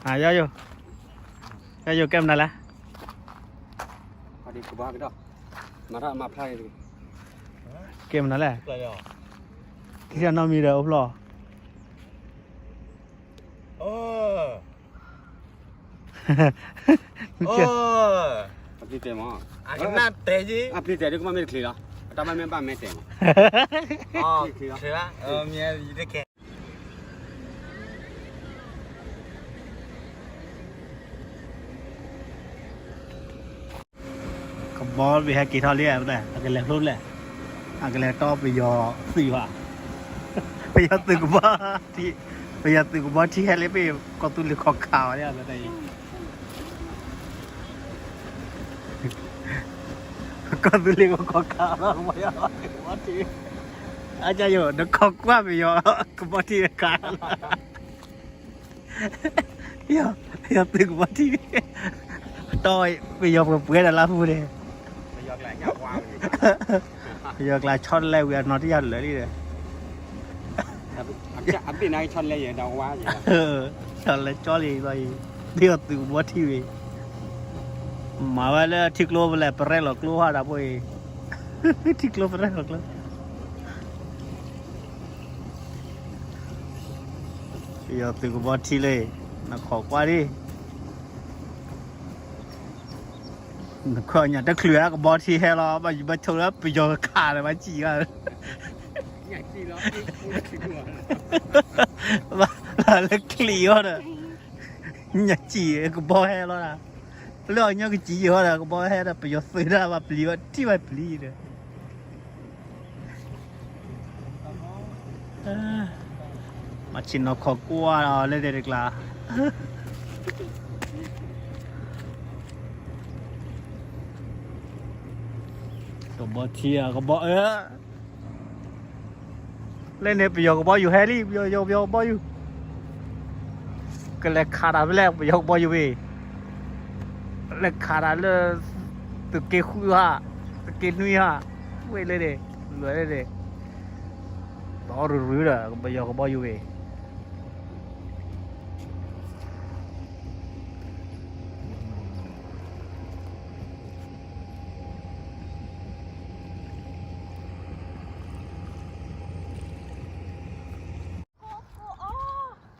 ယယိာ် ယယိာ် ကဲမနုၤလဲၣ်, ကဲမနုၤလဲၣ်, ကဲနီတမံၤဒီးအိၣ်ဖျီၣ် အပျံၤတဲမး, အပျံၤတဲဒ်ကမ့ၢ်တချ့လီၤ, အတၢ်ဘၣ်မ့ၢ်ဘၣ်မဲတဲမး, ချ့လီၤ, ကဘီဘ့ၣ်ဟဲက့ၤထီၣ်လံ, အကလဲၤဖျိလဲၣ်, အကလဲၤတီပယီၤသုးဘၣ်, ပယီၤသုးကဘီထံ, ပယီၤသုးကဘီထံဟဲလၢပကီၢ်သူလ့ၤခီၣ်ခါဘၣ်လံ, ကီၢ်သူလ့ၤကီၢ်ခါလီၤ, ကဘီထံ, အယိာ် နခီၣ်ကွၢ်ပယီၤကဘီထံခါလီၤ, ပယီၤသုးကဘီထံ, တီပယီၤပှဲၤပှဲၤဒီးလါပူၤန့ၣ်, ပယီၤကျါဆီတလဲဝံၤအနီၤတယၢ်လၢာ်လံဒီး, အဘ့ၣ်နၤဆီတလဲယဲဒီးဝါ, ဆီတလဲကၠီလံလီၤအံၤ, ပယီၤသုးကဘီထံဝံၤ မၤဝဲလၢထံကျိပလဲၣ် ပရဲၣ်လီၤကျိဟါဒီးဖိအံၤ, ထံကျိပရဲၣ်လီၤကျိ, ပယီၤသုးကဘီထံလၢ, နခီၣ်ကွၢ်ဒံး, နခီၣ်ညၣ်တချုးအကဘီထံဟဲလီၤ, ဘၣ်ယဘၣ်ဆိလၢပယီၤခးဒီးဘၣ်စံၣ်ဂၤ လၢချံအီၤဒီး, ညၣ်စံၣ်ကဘီဟဲလီၤဒၣ်, လၢအညီကစံၣ်အီၤဒီး ကဘီဟဲဒီး ပယီၤသုးဒၣ်ဘၣ်ပျံၤဘၣ်ထံၣ်ဘၣ်ပျံၤဒီး, မၤဆ့ၣ်နီၤခီၣ်ကွၢ်လီၤလၢဒဲးတကျါ, ကဘီထံဧါ ကဘီအၢ လၢန့ၣ် ပယီၤကဘီယူၤဟဲလံ, ပယီၤ ပယီၤကဘီယူၤ, ကလဲၤခးတၢ်ဖဲလဲၣ် ပယီၤကဘီယူၤဝံၤ, လဲၤခးတၢ်လၢ သုးက့ဃုဟါ, သုးက့နွံဟါ, ဝဲလၢန့ၣ်, လွဲလၢန့ၣ်, တီရုရုဒီး ပယီၤကဘီယူၤဝံၤ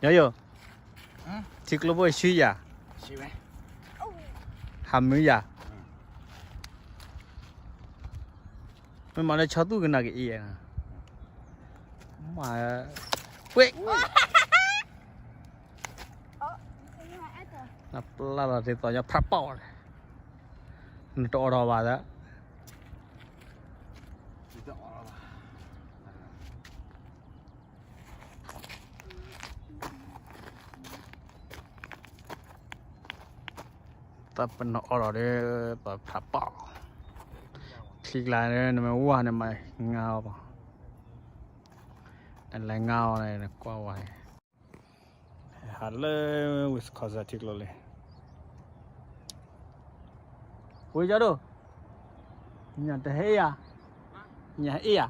ယယိာ်, ထံကျိဖိဆှံယၤ, ဟးမုာ်ယၤ, မ့ၢ်မၤလၢဆီသူၣ်ကနၣ်ကအံၤ, မၤ, ဝ့ၢ်, နပျၢ်လီၤဒ်သိးညီဖးပီၣ်န့ၣ်, နတအိးထီၣ်ဘၣ်သး တၢ်ပနီၣ်အီၣ်ဒီး ပဖးပီၣ်, ချံကျါန့ၣ် နမ့ၢ်ဝါန့ၣ်မၤငါအီၤဘၣ်, နလဲၤငါအီၤန့ၣ် နကွၢ်ဝဲ, ဟးလၢ Wisconsin ထံကျိလံ, ဝံၤကၠီဒိၣ်, ညၣ်တဟဲယၤ, ညၣ်ဟဲအ့ၣ်ယၤ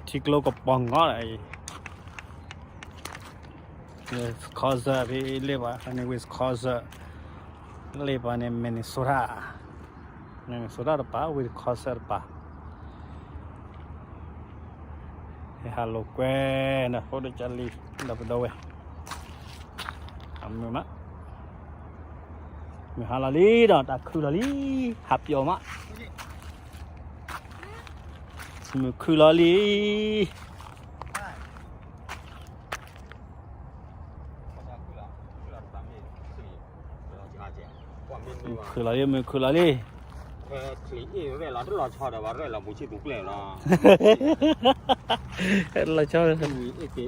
ထံကျိကပီၤငီၤလီၤအံၤ, Wisconsin ဖဲလ့ၣ်ပၤန့ၣ် Wisconsin, လ့ၣ်ပၤန့ၣ် Minnesota, Minnesota တပၤ Wisconsin တပၤ, ဟဲဟးလိာ်ကွဲ, နဖိဒိၣ်ကၢလံ ဒီပုၢ်ဒီဝဲၢ်, အမုာ်မး, မုၢ်ဟါလီၤလံဒီး တၢ်ခုၣ်လီၤလံ, ဟးပျီမး, မုၢ်ခုၣ်လီၤလံ. မုၢ်ခုၣ်လီၤလံ, မုၢ်ခုၣ်လီၤလံ. လီၤဆီ